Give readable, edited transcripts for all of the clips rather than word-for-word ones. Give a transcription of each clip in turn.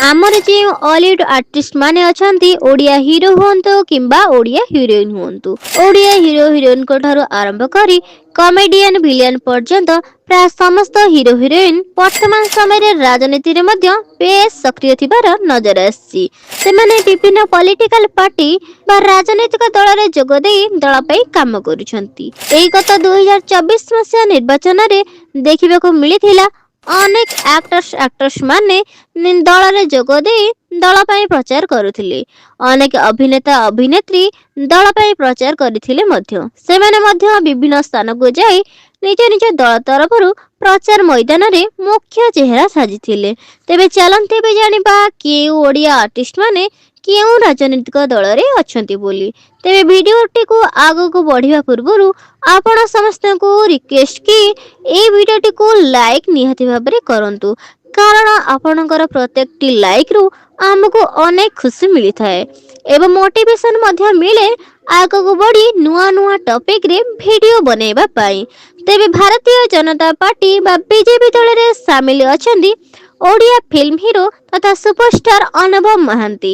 ଆମର ଯେଉଁ ଅଲିଉଡ ଆର୍ଟିଷ୍ଟ ମାନେ ଅଛନ୍ତି, ଓଡ଼ିଆ ହିରୋ ହୁଅନ୍ତୁ କିମ୍ବା ଓଡ଼ିଆ ହିରୋଇନ ହୁଅନ୍ତୁ, ଓଡ଼ିଆ ହିରୋ ହିରୋଇନଙ୍କ ଠାରୁ ଆରମ୍ଭ କରି କମେଡିଆନ, ଭିଲିଆନ ପର୍ଯ୍ୟନ୍ତ ପ୍ରାୟ ସମସ୍ତ ହିରୋ ହିରୋଇନ ବର୍ତ୍ତମାନ ସମୟରେ ରାଜନୀତିରେ ମଧ୍ୟ ବେଶ ସକ୍ରିୟ ଥିବାର ନଜର ଆସିଛି। ସେମାନେ ବିଭିନ୍ନ ପଲିଟିକାଲ ପାର୍ଟି ବା ରାଜନୈତିକ ଦଳରେ ଯୋଗ ଦେଇ ଦଳ ପାଇଁ କାମ କରୁଛନ୍ତି। ଏଇ ଗତ 2024 ମସିହା ନିର୍ବାଚନରେ ଦେଖିବାକୁ ମିଳିଥିଲା, ଅନେକ ଆକ୍ଟର୍ସ, ଆକ୍ଟ୍ରେସ ମାନେ ଦଳରେ ଯୋଗ ଦେଇ ଦଳ ପାଇଁ ପ୍ରଚାର କରୁଥିଲେ। ଅନେକ ଅଭିନେତା, ଅଭିନେତ୍ରୀ ଦଳ ପାଇଁ ପ୍ରଚାର କରିଥିଲେ ମଧ୍ୟ। ସେମାନେ ମଧ୍ୟ ବିଭିନ୍ନ ସ୍ଥାନକୁ ଯାଇ ନିଜ ନିଜ ଦଳ ତରଫରୁ ପ୍ରଚାର ମଇଦାନରେ ମୁଖ୍ୟ ଚେହେରା ସାଜିଥିଲେ। ତେବେ ଚାଲନ୍ତୁ ଏବେ ଜାଣିବା କେଉଁ ଓଡ଼ିଆ ଆର୍ଟିଷ୍ଟ ମାନେ କେଉଁ ରାଜନୈତିକ ଦଳରେ ଅଛନ୍ତି ବୋଲି। ତେବେ ଭିଡ଼ିଓଟିକୁ ଆଗକୁ ବଢ଼ିବା ପୂର୍ବରୁ ଆପଣ ସମସ୍ତଙ୍କୁ ରିକ୍ୱେଷ୍ଟ କି ଏଇ ଭିଡ଼ିଓଟିକୁ ଲାଇକ୍ ନିହାତି ଭାବରେ କରନ୍ତୁ, କାରଣ ଆପଣଙ୍କର ପ୍ରତ୍ୟେକଟି ଲାଇକ୍ରୁ ଆମକୁ ଅନେକ ଖୁସି ମିଳିଥାଏ ଏବଂ ମୋଟିଭେସନ ମଧ୍ୟ ମିଳେ ଆଗକୁ ବଢ଼ି ନୂଆ ନୂଆ ଟପିକରେ ଭିଡ଼ିଓ ବନେଇବା ପାଇଁ। ତେବେ ଭାରତୀୟ ଜନତା ପାର୍ଟି ବା ବିଜେପି ଦଳରେ ସାମିଲ ଅଛନ୍ତି ଓଡ଼ିଆ ଫିଲ୍ମ ହିରୋ ତଥା ସୁପରଷ୍ଟାର ଅନୁଭବ ମହାନ୍ତି,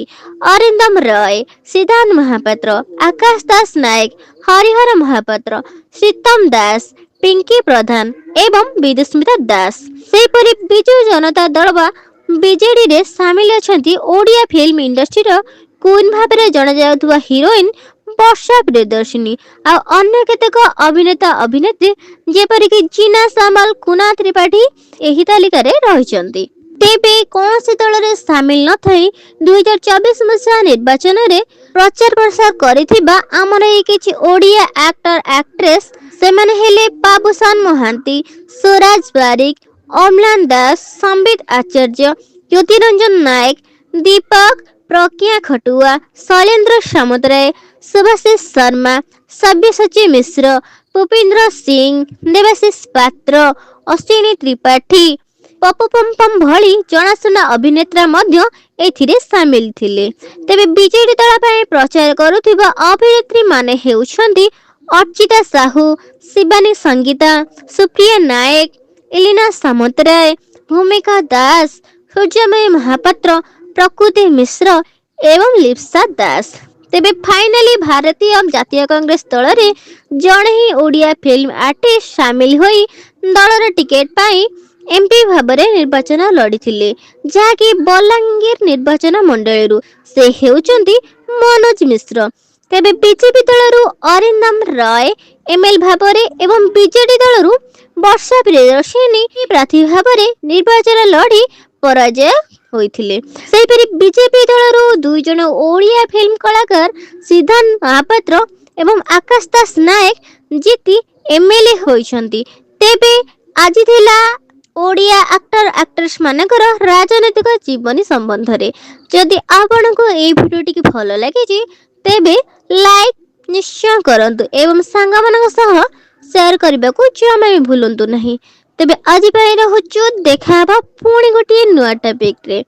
ଅରିନ୍ଦମ ରୟ, ସିଦ୍ଧାନ୍ତ ମହାପାତ୍ର, ଆକାଶ ଦାସ ନାୟକ, ହରିହର ମହାପାତ୍ର, ଶ୍ରୀତମ ଦାସ, ପିଙ୍କି ପ୍ରଧାନ ଏବଂ ବିଦୁସ୍ମିତା ଦାସ। ସେହିପରି ବିଜୁ ଜନତା ଦଳ ବା ବିଜେଡିରେ ସାମିଲ ଅଛନ୍ତି ଓଡ଼ିଆ ଫିଲ୍ମ ଇଣ୍ଡଷ୍ଟ୍ରିର କୁଇନ୍ ଭାବରେ ଜଣାଯାଉଥିବା ହିରୋଇନ ବର୍ଷା ପ୍ରିୟଦର୍ଶିନୀ ଆଉ ଅନ୍ୟ କେତେକ ଅଭିନେତା, ଅଭିନେତ୍ରୀ, ଯେପରିକି ଜିନା ସାମଲ, କୁନା ତ୍ରିପାଠୀ ଏହି ତାଲିକାରେ ରହିଛନ୍ତି। ତେବେ କୌଣସି ଦଳରେ ସାମିଲ ନଥାଇ 2024 ମସିହା ନିର୍ବାଚନରେ ପ୍ରଚାର ପ୍ରସାର କରିଥିବା ଆମର ଏହି କିଛି ଓଡ଼ିଆ ଆକ୍ଟର, ଆକ୍ଟ୍ରେସ, ସେମାନେ ହେଲେ ବାବୁସାନ ମହାନ୍ତି, ସ୍ୱରାଜ ବାରିକ, ଅମ୍ଳାନ ଦାସ, ସମ୍ବିତ ଆଚାର୍ଯ୍ୟ, ଜ୍ୟୋତିରଞ୍ଜନ ନାୟକ, ଦୀପକ, ପ୍ରଜ୍ଞା ଖଟୁଆ, ଶୈଳେନ୍ଦ୍ର ସାମନ୍ତରାୟ, ଶୁଭାଶିଷ ଶର୍ମା, ସବ୍ୟସାଚୀ ମିଶ୍ର, ଭୂପିନ୍ଦ୍ର ସିଂ, ଦେବାଶିଷ ପାତ୍ର, ଅଶ୍ୱିନୀ ତ୍ରିପାଠୀ, ପପୁ ପମ୍ପମ୍ ଭଳି ଜଣାଶୁଣା ଅଭିନେତ୍ରା ମଧ୍ୟ ଏଥିରେ ସାମିଲ ଥିଲେ। ତେବେ ବିଜେଡି ଦଳ ପାଇଁ ପ୍ରଚାର କରୁଥିବା ଅଭିନେତ୍ରୀ ମାନେ ହେଉଛନ୍ତି ଅର୍ଚ୍ଚିତା ସାହୁ, ଶିବାନୀ ସଙ୍ଗୀତା, ସୁପ୍ରିୟା ନାୟକ, ଏଲିନା ସାମନ୍ତରାୟ, ଭୂମିକା ଦାସ, ସୂର୍ଯ୍ୟମୟୀ ମହାପାତ୍ର, ପ୍ରକୃତି ମିଶ୍ର ଏବଂ ଲିପ୍ସା ଦାସ। ତେବେ ଫାଇନାଲି ଭାରତୀୟ ଜାତୀୟ କଂଗ୍ରେସ ଦଳରେ ଜଣେ ହିଁ ଓଡ଼ିଆ ଫିଲ୍ମ ଆର୍ଟିଷ୍ଟ ସାମିଲ ହୋଇ ଦଳର ଟିକେଟ ପାଇଁ ଏମପି ଭାବରେ ନିର୍ବାଚନ ଲଢ଼ିଥିଲେ, ଯାହାକି ବଲାଙ୍ଗୀର ନିର୍ବାଚନ ମଣ୍ଡଳୀରୁ। ସେ ହେଉଛନ୍ତି ମନୋଜ ମିଶ୍ର। ତେବେ ବିଜେପି ଦଳରୁ ଅରିନ୍ଦମ ରୟ ଏମଏଲଏ ଭାବରେ ଏବଂ ବିଜେଡି ଦଳରୁ ବର୍ଷା ପ୍ରିୟଦର୍ଶିନୀ ପ୍ରାର୍ଥୀ ଭାବରେ ନିର୍ବାଚନ ଲଢ଼ି ପରାଜୟ ହୋଇଥିଲେ। ସେହିପରି ବିଜେପି ଦଳରୁ ଦୁଇ ଜଣ ଓଡ଼ିଆ ଫିଲ୍ମ କଳାକାର ସିଦ୍ଧାନ୍ତ ମହାପାତ୍ର ଏବଂ ଆକାଶ ଦାସ ନାୟକ ଜିତି ଏମଏଲଏ ହୋଇଛନ୍ତି। ତେବେ ଆଜି ଥିଲା ଓଡ଼ିଆ ଆକ୍ଟର, ଆକ୍ଟ୍ରେସ ମାନଙ୍କର ରାଜନୈତିକ ଜୀବନୀ ସମ୍ବନ୍ଧରେ। ଯଦି ଆପଣଙ୍କୁ ଏଇ ଭିଡ଼ିଓଟିକି ଭଲ ଲାଗିଛି, ତେବେ ଲାଇକ୍ ନିଶ୍ଚୟ କରନ୍ତୁ ଏବଂ ସାଙ୍ଗମାନଙ୍କ ସହ ସେୟାର କରିବାକୁ ଜମା ବି ଭୁଲନ୍ତୁ ନାହିଁ। ତେବେ ଆଜି ପାଇଁ ରହୁଛୁ, ଦେଖା ହବା ପୁଣି ଗୋଟିଏ ନୂଆ ଟପିକରେ।